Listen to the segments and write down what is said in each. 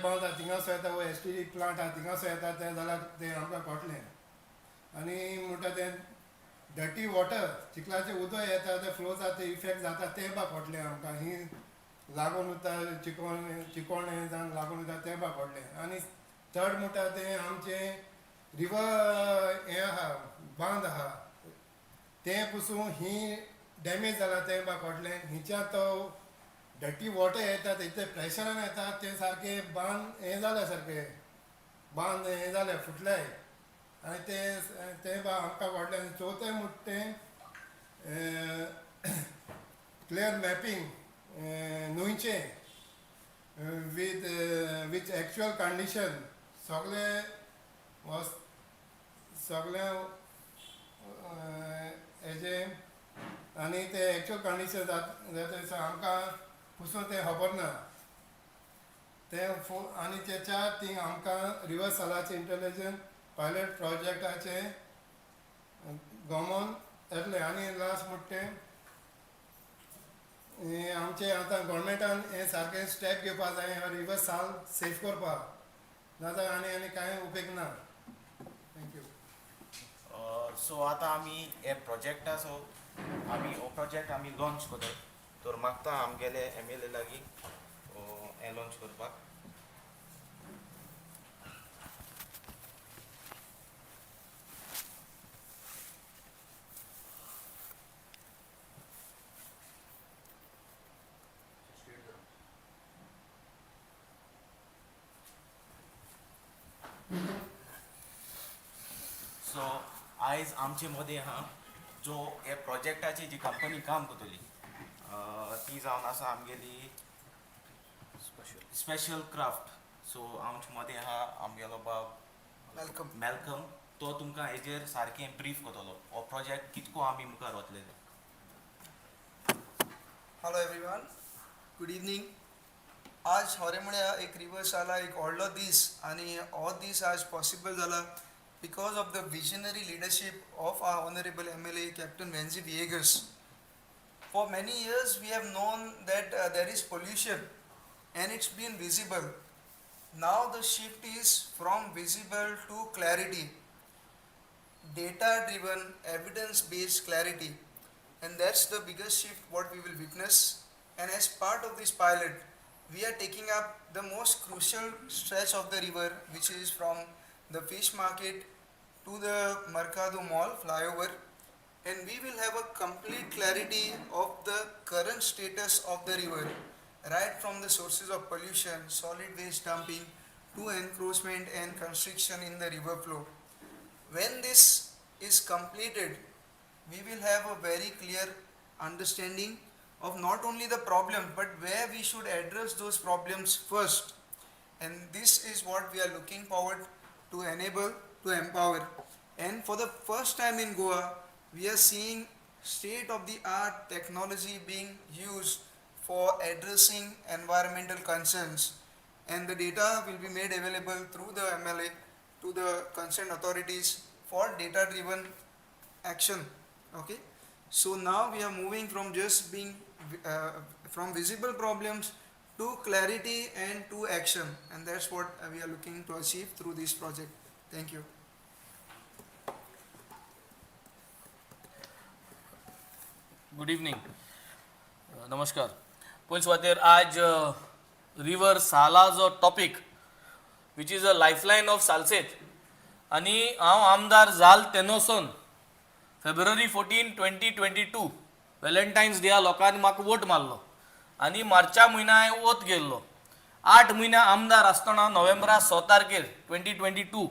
बांद आहा थिंगासो येता वो एसटीडी प्लांट आहा थिंगासो येता तें जाल्यार तें आमकां कळटलें. आनी म्हणटा तें डर्टी वॉटर, चिखलाचें उदक येता तें फ्लो जाता, इफेक्ट जाता तें बा कळटलें आमकां. ही लागून उरता चिकोण चिकोण हें जावन लागून उरता तें बा कळटलें. आनी थर्ड म्हणटा तें आमचें रिवर हें आहा, बांद आहा तें पसून ही डॅमेज जाला तें बा कळटलें. हिच्या तो डर्टी वॉटर येता तें प्रेशरान येता तें सारकें बांद हें जालें, सारकें बांद हें जालें, फुटलें आनी तें तें बा आमकां कळटलें. आनी चवथें म्हणटा तें क्लियर मॅपिंग न्हंयचें वीथ वीथ एक्चुअल कंडिशन सगळे वस सगळें हेजें आनी तें एक्चुअल कंडिशन जाता आमकां पुसून तें खबर ना तें फो. आनी ते चार थिंग आमकां रिवर सालाचें इंटलिजंट पायलट प्रोजेक्टाचें गमोन येतलें. आनी लास्ट म्हणटा तें हें आमचें आतां गोवोरमेंटान हें सारकें स्टेप घेवपा जाय रिवर साल सेफ करपाक, नाजाल्यार आनी आनी कांय उपेग ना. Thank you. सो आतां आमी हे प्रोजेक्टाचो आमी हो प्रोजेक्ट आमी लॉन्च करतात, तर मागता आमगेले एमएलए लागीं हें लॉन्च करपाक. सो आयज आमचे मदें आहा जो हे प्रोजेक्टाची जी कंपनी काम करतली ती जावन आसा आमगेली स्पेशल क्राफ्ट. सो आमचे मदें आहा आमगेलो बाब welcome. Malcolm, तो तुमकां हेजेर सारकें ब्रीफ करतलो हो प्रोजेक्ट कितको आमी मुखार वतले ते. Hello everyone, good evening. आज खरें म्हळ्यार एक रिवर साला एक व्हडलो दीस आनी हो दीस आज पॉसिबल जाला because of the visionary leadership of our honourable MLA Captain Venzy Viegas. For many years we have known that there is pollution and it's been visible. Now the shift is from visible to clarity, data driven, evidence based clarity, and that's the biggest shift what we will witness. And as part of this pilot, we are taking up the most crucial stretch of the river, which is from the fish market to the Mercado Mall flyover, and we will have a complete clarity of the current status of the river, right from the sources of pollution, solid waste dumping, to encroachment and constriction in the river flow. When this is completed, we will have a very clear understanding of not only the problem but where we should address those problems first. And this is what we are looking forward to enable, to empower. And for the first time in Goa, we are seeing state of the art technology being used for addressing environmental concerns, and the data will be made available through the MLA to the concerned authorities for data driven action. Okay, so now we are moving from just being from visible problems to clarity and to action, and that's what we are looking to achieve through this project. Thank you. Good evening, नमस्कार. पयले सुवातेर आज river साला जो topic, which is a lifeline of Salcete, आनी हांव आमदार जाल तेनोसून February 14, 2022, Valentine's डेया लोकांनी म्हाका वोट मारलो आनी मार्चा म्हयन्या हांवें ओत गेल्लो. 8 म्हयने आमदार आसतना नोव्हेंबरा 6 तारखेर 2022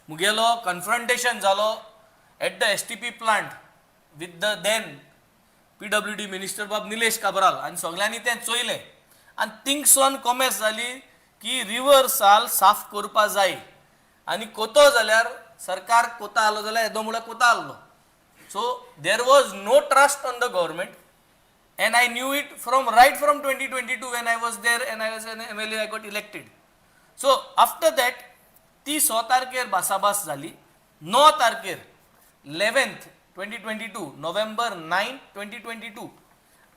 मुगेलो कन्फ्रंटेशन जालो at the STP plant with the then PWD minister बाब निलेश काब्राल, आनी सगल्यांनी तें चोयलें आनी थिंगसून कोमेस जाली की रिवर साल साफ करपा जाय. आनी कोतो जाल्यार सरकार कोता आहलो जाल्यार येदो म्हळ्यार कोता आहलो. So there was no trust on the government, and I knew it from right from 2022 when I was there and I was an MLA, I got elected. So after that ती 6 तारखेर भासाभास जाली. 9 तारखेर, 11th, 2022, November 9, 2022,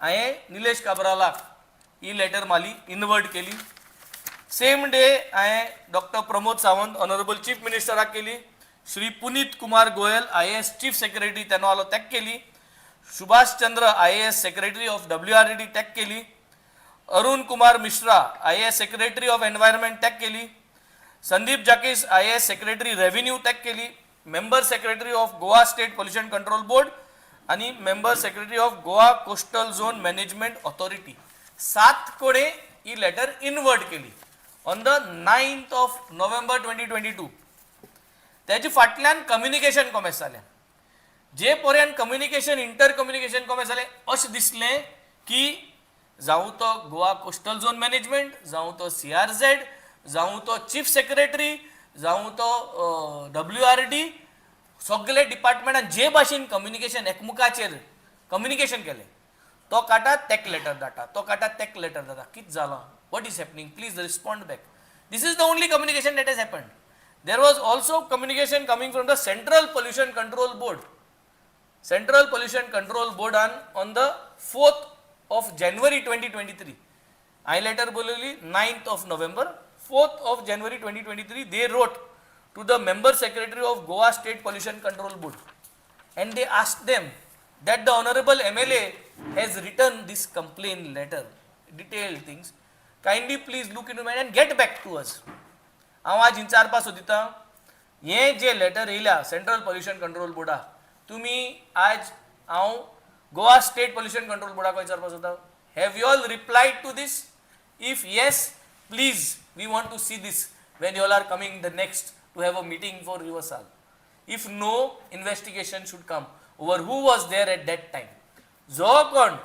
हांवें निलेश काब्रालाक ही letter मारली, inward केली. सेम डे हांवें doctor Pramod Sawant honourable chief मिनिस्टराक केली. Shri Puneet Kumar Goel, IAS chief secretary तेन्ना आलो तेक केली. Subhash Chandra, IAS, secretary of WRD tech केली. Arun Kumar Mishra, IAS, secretary of environment tech केली. संदीप जाकीस, आयएएस, सेक्रेटरी रेव्हेन्यू तेक केली. Member secretary of Goa State Pollution Control Board आणि member secretary of Goa Coastal Zone Management Authority. सात कडे ही लेटर इनवर्ट केली on the 9th of November 2022. त्याच्या फाटल्यान communication कॉमेस जालें. जे पर्यंत कम्युनिकेशन, इंटर कम्युनिकेशन कॉमेस जालें, अशें दिसलें की जावं तो गोवा कोस्टल झोन मॅनेजमेंट, जावं तो सीआरझेड, जावं तो चीफ सेक्रेटरी, जावं तो डब्ल्यू आर डी, सगळे डिपार्टमेंटान जे भाशेन कम्युनिकेशन, एकमुखाचेर कम्युनिकेशन केलें, तो काटा तेक लेटर धाडटा, तो काटा तेक लेटर धाडटा, कितें जालां, what is happening, please respond back. This is the only communication that has happened. There was also communication coming from the Central Pollution Control Board. Central Pollution Control Board on the 4th of January 2023. I letter बोलवली 9th of November. 4th of January 2023, they wrote to the member secretary of Goa State Pollution Control Board and they asked them that the honorable MLA has written this complaint letter, detailed things. Kindly please look into it and get back to us. हांव आज विचारपा सोदिता, हें जे letter येयल्या central pollution control बोर्डा, तुमी आज हांव Goa state pollution control बोर्डाक विचारपा सोदता, have you all replied to this? If yes, please, we want to see this when you all are coming the next to have a meeting for River Sal. If no, investigation should come over who was there at that time. जो कोण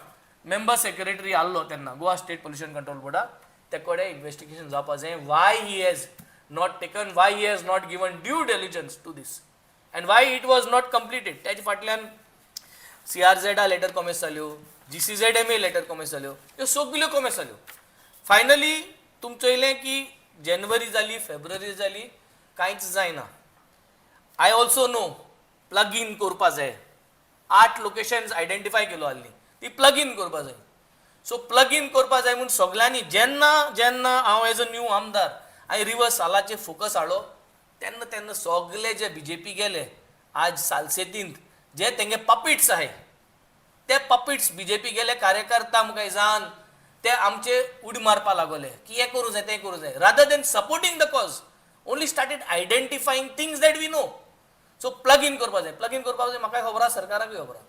member secretary आहलो तेन्ना Goa state pollution control बोर्डा, ते कडेन investigation जावपा जाय, why he has not taken, why he has not given due diligence to this and why it was not completed. तेजे फाटल्यान सी आर झेडा लेटर कॉमेस जाल्यो, G C Z M A letter कॉमेस जाल्यो, ह्यो सगल्यो कॉमेस जाल्यो. फायनली तुम चोयलें की जानेवारी जाली, फेब्रुवारी जाली, कांयच जायना. I also know plug in करपा जाय. आठ लोकेशन्स आयडेंटिफाय केलो आहली, ती प्लग इन करपा जाय. सो प्लग इन करपा जाय म्हूण सगल्यांनी जेन्ना जेन्ना हांव एज अ न्यू आमदार हांवें रिवर सालाचेर फोकस हाडलो, तेन्ना तेन्ना सगले जे बीजेपी गेले, आज सालसेतींत जे तेंगे पपीट्स आहाय, ते पपीट्स बीजेपी गेले कार्यकर्ता मुखार जावन ते आमचे उडी मारपा लागले की हें करूं जाय, तें करूं जाय, rather than supporting the cause, only started identifying things that we know. So plug in करपा जाय, प्लग इन करपाक जाय. म्हाकाय खबर आसा, सरकाराकूय खबर आसा.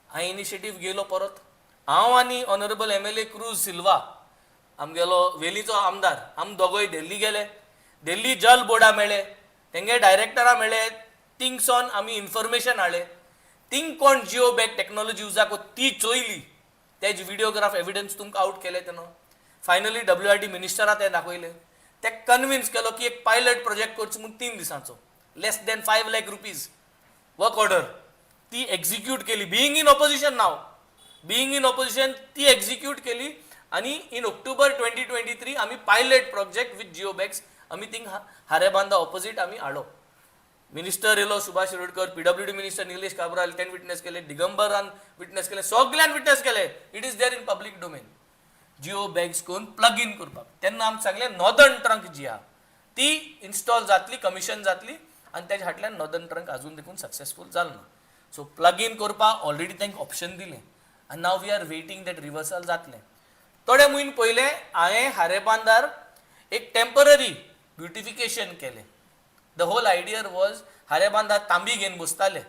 हांवें इनिशिएटीव घेयलो परत. हांव आनी ऑनरेबल एमएलए क्रूज सिल्वा, आमगेलो वेलीचो आमदार, आम दोगोय दिल्ली गेले. दिल्ली जल बोर्डा मेळ्ळे, तेंगे डायरेक्टरा मेळ्ळे. थिंगसोन आमी इन्फॉर्मेशन हाडले. थिंग कोण जिओ बॅग टेक्नॉलॉजी युजाक ती चोयली, तेज व्हिडिओग्राफ एविडन्स तुमकां आउट केले. तेन्ना फायनली डब्ल्यू आर डी मिनिस्टरा ते दाखयले, ते कन्विन्स केलो की एक पायलट प्रोजेक्ट करचो म्हूण 3 दिसांचो, less than 5 lakh rupees work order ती एक्झिक्यूट केली. Being in opposition now, being in opposition, ती एक्झिक्यूट केली आनी in October 2023 आमी pilot project with geo bags आमी थिंग हारेबांदा ऑपोजीट आमी हाडलो. मिनिस्टर येयलो सुभाष शिरोडकर, पीडब्ल्यूडी मिनिस्टर निलेश काब्राल, तेणें विटनेस केले, दिगंबरान विटनेस केले, सगल्यान विटनेस केले. It is there in public domain. Geo bags करून प्लग इन करपाक तेन्ना आमी सांगलें, नॉर्दर्न ट्रंक जी आहा ती इन्स्टॉल जातली, कमिशन जातली आनी तेज्या फाटल्यान नॉर्दर्न ट्रंक अजून देखून सक्सेसफूल जालो ना. सो प्लग इन करपाक ऑलरेडी तांकां ऑप्शन दिलें आनी now we are waiting that River Sal जातलें. थोडे म्हयने पयलें हांवें हारेबांदार एक टेम्पररी ब्युटिफिकेशन केलें. The whole idea was, हारेबांदार तांबी घेवन बसताले,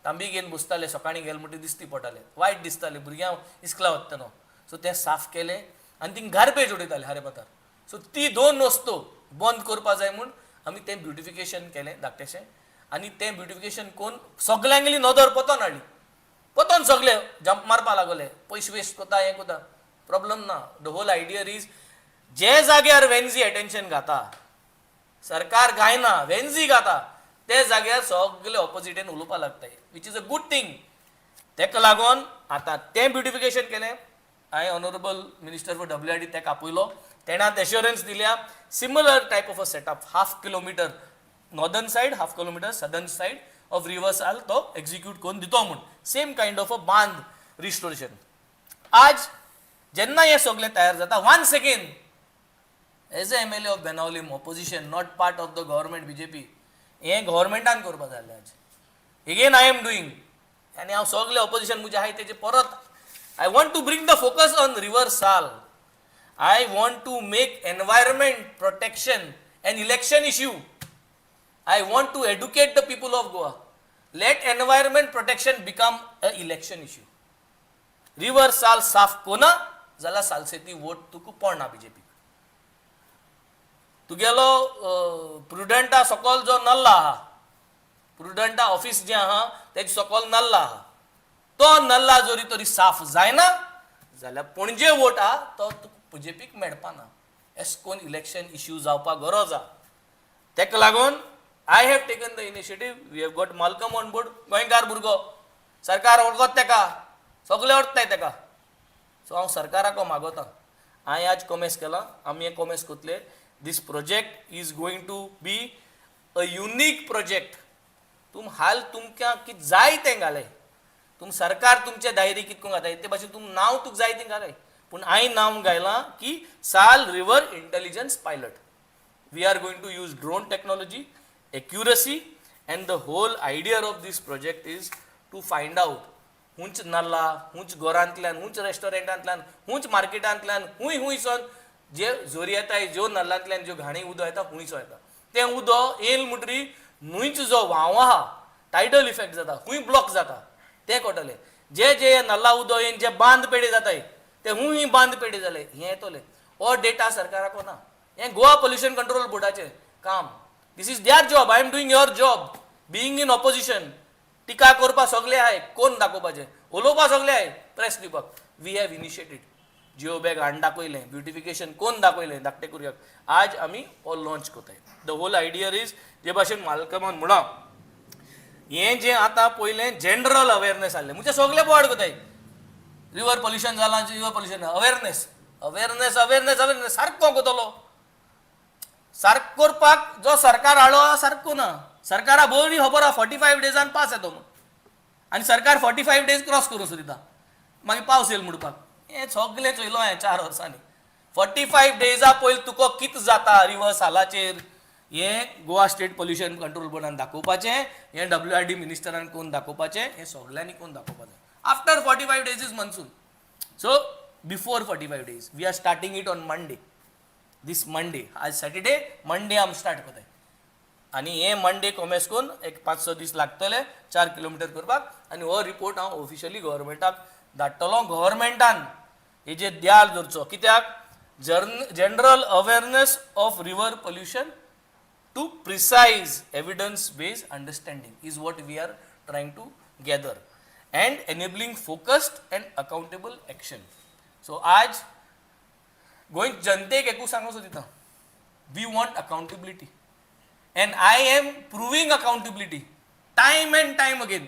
तांबी घेवन बसताले, सकाळीं गेले म्हणटकीर दिसती पडटाले, वायट दिसताले भुरग्यांक इस्कला वतना. सो तें साफ केलें आनी थिंग गार्बेज उडयताले हारेबांदार. सो ती दोन वस्तू बंद करपा जाय म्हूण आमी तें ब्युटिफिकेशन केलें धाकटेशें. आनी तें ब्युटिफिकेशन करून सगल्यांगेली नदर पोतोन हाडली. पोतोन सगळे जंप मारपा लागले, पयशे वेस्ट करता, हें करता. प्रॉब्लम ना. The whole idea is, जे जाग्यार वेन्झी एटेन्शन घाता, सरकार गायना, वेन्झी घाता, ते जाग्यार सगळे ऑपोजिटेन उलोवपा लागता, which is a good thing. तेका लागून आतां तें ब्युटिफिकेशन केलें. हांवें honourable minister for WRD तेका आपयलो. तेणें आतां एश्योरन्स दिल्या, similar type of a setup, half kilometre northern side, half kilometre southern side of River Sal तो एक्झिक्यूट करून दितो म्हूण, same kind of a बांद रिस्टोरेशन. आज जेन्ना हें सगळें तयार जाता, once again As a MLA of Benaulim, opposition, not part of the government BJP, हें गव्हर्मेंटान करपा जाय आसलें. आज again I am doing आनी हांव सगळे ऑपोजिशन म्हजें आहाय तेजे परत I want to bring the focus on River Sal. I want to make environment protection an election issue. I want to educate the people of Goa. Let environment protection become a election issue. River साल साफ कोना जाल्यार सालसेती vote तुका पडना बीजेपीक. तुगेलो प्रुडंटा सकल जो नल्ला आहा, प्रुडंटा ऑफिस जें आहा तेजे सकल नल्ला आहा, तो नल्ला जरी तरी साफ जायना जाल्यार पणजे वोट आहा तो तुका बीजेपीक मेळपाना. एश कोन इलेक्शन इश्यू जावपाक गरज आहा. तेका लागून I have taken the initiative. We have got Malcolm on board. गोंयकार भुरगो, सरकार वळखत तेका, सगळे वळखताय तेका. सो हांव सरकाराक मागोता, हांवें आज कोमेस केलां, आमी हें कोमेस कोतले. This project is going to be a unique project. तुम हाल तुमकां कित जाय तें घालय. तुम सरकार तुमचे दायरी कितको घाताय ते भाशेन तुम नांव तुका जाय तें घालय, पूण हांवें नांव घायलां की साल river intelligence pilot. We are going to use drone technology, accuracy, and the whole idea of this project is to find out हुंच नल्ला, हुंच घरांतल्यान, हुंच रेस्टॉरंटांतल्यान, हुंच मार्केटांतल्यान, हुंय हुंयसोन जे जोरी येताय, ज्यो नल्लांतल्यान ज्यो घाणी उदक येता, हुंयसो येता तें उदक येयल म्हणटरी न्हंयच जो व्हांव आहा, टायडल इफेक्ट जाता, हुंय ब्लॉक जाता तें कळटलें. जे जे नल्ला उदक येवन जे बांद पेडे जाताय ते हुंय बांद पेडे जाले हें येतलें. हो डेटा सरकाराक ना. हें गोवा पोल्युशन कंट्रोल बोर्डाचें काम. This is their job. I am doing your job. Being in opposition, टिका करपा सगळे आहाय, कोण दाखोवपाचें, उलोवपा सगळे आहाय, प्रेस दिवपाक. We have initiated. Geo bag हाडून दाखयलें, ब्युटिफिकेशन कोण दाखयलें धाकटे कुरग्याक. आज आमी हो लॉन्च कोताय. The whole idea is, जे भाशेन मालकमान म्हणा, हें जें आतां पयलें जनरल अवेरनेस आहलें म्हणजे सगळे बोवाळ कोताय, रिवर पोल्युशन जालां, river pollution. Awareness, awareness, awareness, awareness सारको कोतलो. सारको करपाक जो सरकार हाडलो आहा सारको ना. सरकारा बरी खबर आहा 45 डेजान पास येतो म्हूण, आनी सरकार 45 डेज क्रॉस करूं सोदिता, मागीर पावस येयल म्हणपाक. हें सगळें चोयलो हांवें 4 वर्सांनी. 45 डेजा पयलीं तुका कितें जाता रिवर सालाचेर हें गोवा स्टेट पोल्युशन कंट्रोल बोर्डान दाखोवपाचें, हें डब्ल्यू आर डी मिनिस्टरान कोण दाखोवपाचें, हें सगल्यांनी कोण दाखोवपाचें. After 45 days is monsoon, so before 45 days we are starting it on Monday, this Monday. आज सॅटर्डे, मंडे आमी स्टार्ट करताय आनी हे मंडे कोमेस करून एक 5-6 दीस लागतले 4 किलोमिटर करपाक. आनी हो रिपोर्ट हांव ऑफिशियली गव्हर्मेंटाक धाडटलो. गव्हर्मेंटान हेजेर द्याल धरचो, कित्याक general awareness of river pollution to precise evidence based understanding is what we are trying to gather and enabling focused and accountable action. So आज गोंय जनतेक एकूच सांगूंक सोदिता, we want accountability and I am proving accountability time and time again.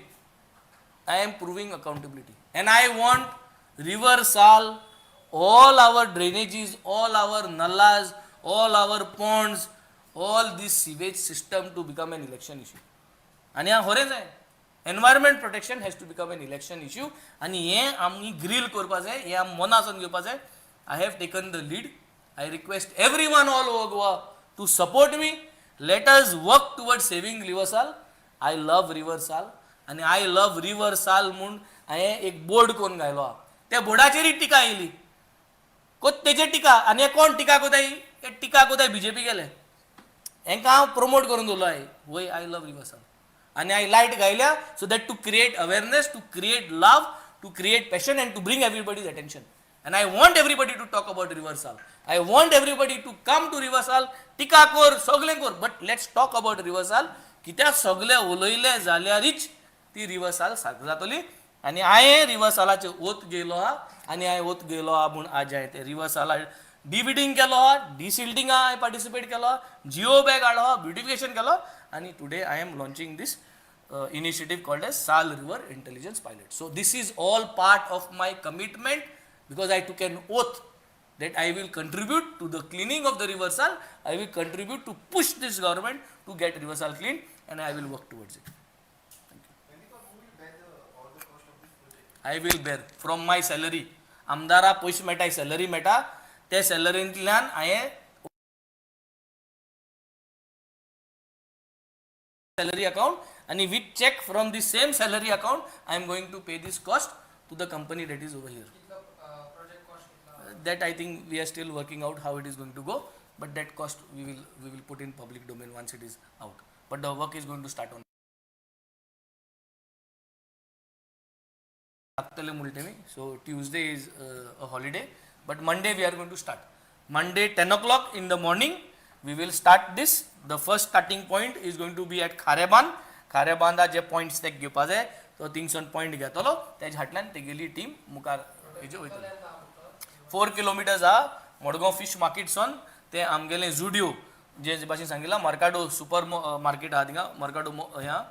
I am proving accountability and I want River Sal, all our drainages, all our nallas, all our ponds, all this sewage system to become an election issue. आनी हांव खरें जाय, environment protection has to become an election issue आनी हें आमी grill करपा जाय, हें आमी मनासून घेवपा जाय. I have taken the lead. I request everyone all over Goa to support me. Let us work toward saving River Sal. I love River Sal आनी I love river साल म्हूण हांवें एक बोर्ड कोन्न घायलो आहा. त्या बोर्डाचेरय टिका येयली कोत तेजेर टिका. आनी हे कोण टिका कोताय? हे टिका कोताय बीजेपी गेले. हेंकां हांव प्रमोट करून दवरलो हांवें. वय, I love river साल आनी हांवें light घायल्या so that to create awareness, to create love, to create passion and to bring everybody's attention. And I want everybody to talk about River Sal. I want everybody to come to River Sal. टिका कर, सगळें कर, but let's talk about River Sal, कित्याक सगळे उलयले जाल्यारीच ती river साल सारकी जातली. आनी हांवें रिवर सालाचेर ओत घेयलो आहा आनी हांवें ओत घेयलो आहा म्हूण आज हांवें ते रिवर साला डिविडींग केलो आहा, डिसिल्टिंगा हांवें पार्टिसिपेट केलो आहा, जिओ बॅग हाडलो आहा, ब्युटिफिकेशन केलो आनी today I am launching this initiative called as Sal River Intelligence Pilot. So this is all part of my commitment because I took an oath that I will contribute to the cleaning of the River Sal, I will contribute to push this government to get River Sal clean and I will work towards it. I will bear from my salary. आमदारा पयशे मेळटा, salary मेळटा, ते सॅलरींतल्यान हांवें Salary account आणि with cheque from the same salary account I am going to pay this cost to the company that is over here. That I think we are still working out how it is going to go, but that cost we will put in public domain once it is out. But the work is going to start on लागतले म्हणले मी. So Tuesday is a holiday, but Monday we are going to start. Monday, 10 o'clock in the morning, we will start this. The first starting point is going to be at Kharebandh. खारेबांदा J points ते घेवपा जाय, तो थिंगसून point घेतलो, तेज्या फाटल्यान तेगेली team मुखार हेजे वयतली. 4 किलोमिटर्स आहा मडगांव फिश मार्केटसून ते आमगेलें जुडियो जे जे भाशेन सांगिलां, मर्काडो सुपर मार्केट आहा थिंगा, मर्काडो हें आहा.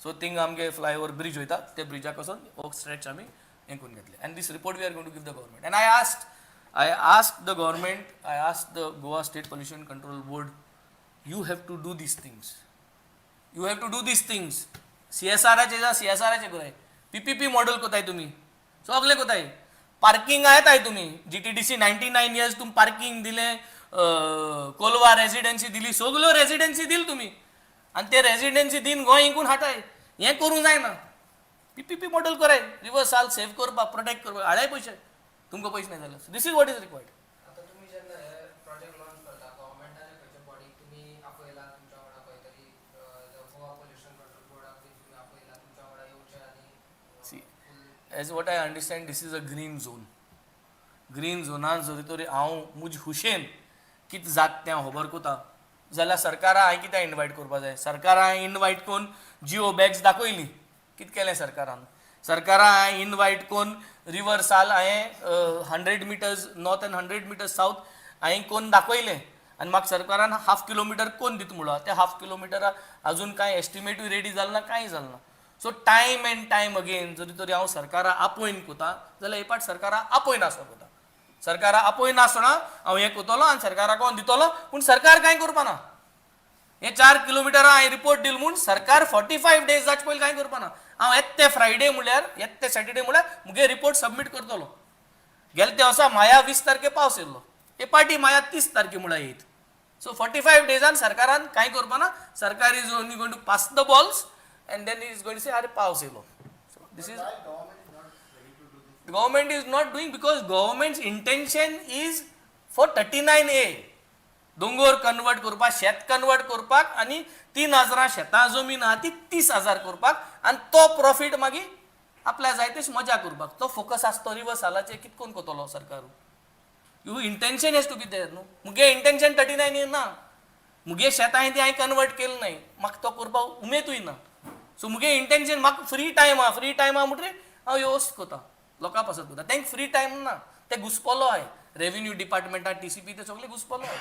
सो थिंगा आमगे फ्लायओवर ब्रिज वयता, ते ब्रिजाक वचोन हो स्ट्रेच आमी हें करून घेतले. And this report we are going to give the government. And I ask the government, I ask the Goa State Pollution Control Board, you have to do these things, you have to do these things. सीएसआराचे जा, सीएसआराचे कराय, PPP model कोताय तुमी, सगळे कोताय, parking येताय तुमी. GTDC 99 years तुमी parking दिलें, कोलवा रेजिडेन्सी दिली, सगल्यो रेजिडेन्सी दिली तुमी आनी ते रेजिडेन्सी दिन गोंय इंकून हाटाय. हें करूंक जायना. पीपीपी मॉडेल कराय, रिवर साल सेव करपाक, प्रोटेक्ट करपाक हाडाय पयशे. तुमकां पयशे नाही जाल्यार this is what is required. आता तुम्ही जेन्ना हे प्रोजेक्ट लॉन्च करता, गव्हर्मेंटाचे खंयचे बॉडीक तुमी आपयला तुमच्या वांगडा? खंय तरी गोवा पोल्युशन कंट्रोल बोर्डाक बीन तुमी आपयला तुमच्या वांगडा येवचे आनी See, as what I understand, this is a green zone. Green झोनान जरी तरी हांव म्हजे खुशेन कितें जाता तें हांव खबर कोता जाल्यार सरकारा हांवें कित्याक इनवायट करपा जाय? सरकारा हांवें इनवायट करून जिओ बॅग्स दाखयली, कितें केलें सरकारान? सरकारा हांवें इनवायट करून रिवर साल हांवें 100 meters north and 100 meters south हांवें कोन्न दाखयलें आनी म्हाका सरकारान हाफ किलोमिटर कोन्न दिता म्हणलो. ते हाफ किलोमिटर अजून कांय एस्टिमेटूय रेडी जालें ना, कांय जालें ना. So time and time again जरी तरी हांव सरकारा आपोवन कोता जाल्यार हे पाट सरकारा आपोवन आसो कोता. सरकारा आपोवन आसतना हांव हें कोतलो आनी सरकारा कोण दितलो, पूण सरकार कांय करपा ना. हे 4 किलोमिटरां हांवें रिपोर्ट दिल म्हूण सरकार 45 डेज जाचे पयलीं कांय करपा ना. हांव येत ते फ्रायडे म्हणल्यार, येत ते सॅटर्डे म्हणल्यार मुगे रिपोर्ट सबमीट करतलो. गेले ते वर्सा माया 20 तारखे पावस येयल्लो, हे पाटी माया 30 तारखे म्हळ्यार येयत. सो 45 डेजान सरकारान कांय करपा ना. सरकार is only going to pass the balls and then is going to say, "अरे, पावस येयलो." So this is government is not doing because government's intention is for 39A दोंगोर कन्वर्ट करपाक, शेत कन्वर्ट करपाक आनी 3 हजारां शेतां जमीन आहा ती 30,000 करपाक आनी तो प्रॉफीट मागीर आपल्या जाय तशी मजा करपाक तो फोकस आसतो. रिवर सालाचेर कित कोन करतलो सरकार? You intention has to be there न्हू. मुगे इंटेन्शन 39A ना. मुगे शेतां हांवें ती हांवें कन्वर्ट केलें नाय, म्हाका तो करपाक उमेदूय ना. सो मुगे इंटेन्शन, म्हाका फ्री टायम आहा, फ्री टायम आहा म्हणटकीर हांव ह्यो वस्तू करता, लोकां पासत करता. तांकां फ्री टायम ना. ते घुसपलो आहाय रेवेन्यू डिपार्टमेंटान, टीसीपी, ते सगळे घुसपलो आहाय.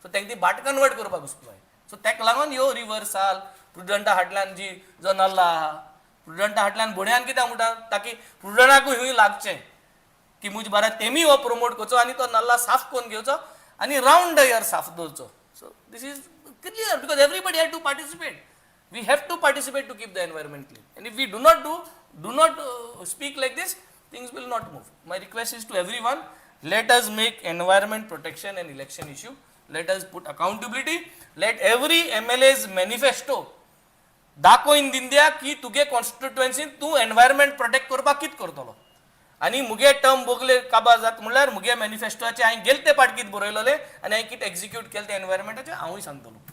सो तांकां ती भाट कन्वर्ट करपाक घुसपलो आहाय. सो ताका लागून ह्यो रिवर साल प्रुडंटा हाटल्यान जी जो नल्ला आहा, प्रुडंटा हाटल्यान बोड्यान कित्याक म्हणटा, ताकी प्रुडंटाकूय हुंय लागचें की मुज बारा तेमी हो प्रमोट करचो आनी तो नल्ला साफ करून घेवचो आनी रावंड the year साफ दवरचो. So this is clear because everybody have to participate. We have to participate to keep the environment clean, and if we do not speak like this, things will not move. My request is to everyone, let us make environment protection an election issue. Let us put accountability. Let every MLA's manifesto दाखोवन दिंद्या की तुगे कॉन्स्टिट्युएन्सीन तूं environment protect करपाक कित करतलो. आनी मुगे term Bogle काबार जाता म्हणल्यार मुगे मॅनिफेस्टोचे हांवें गेले ते पाट कित बरयलेलें आनी हांवें कितें एक्झिक्यूट केलें तें एनवायरमेंटाचें हांवूय सांगतलो.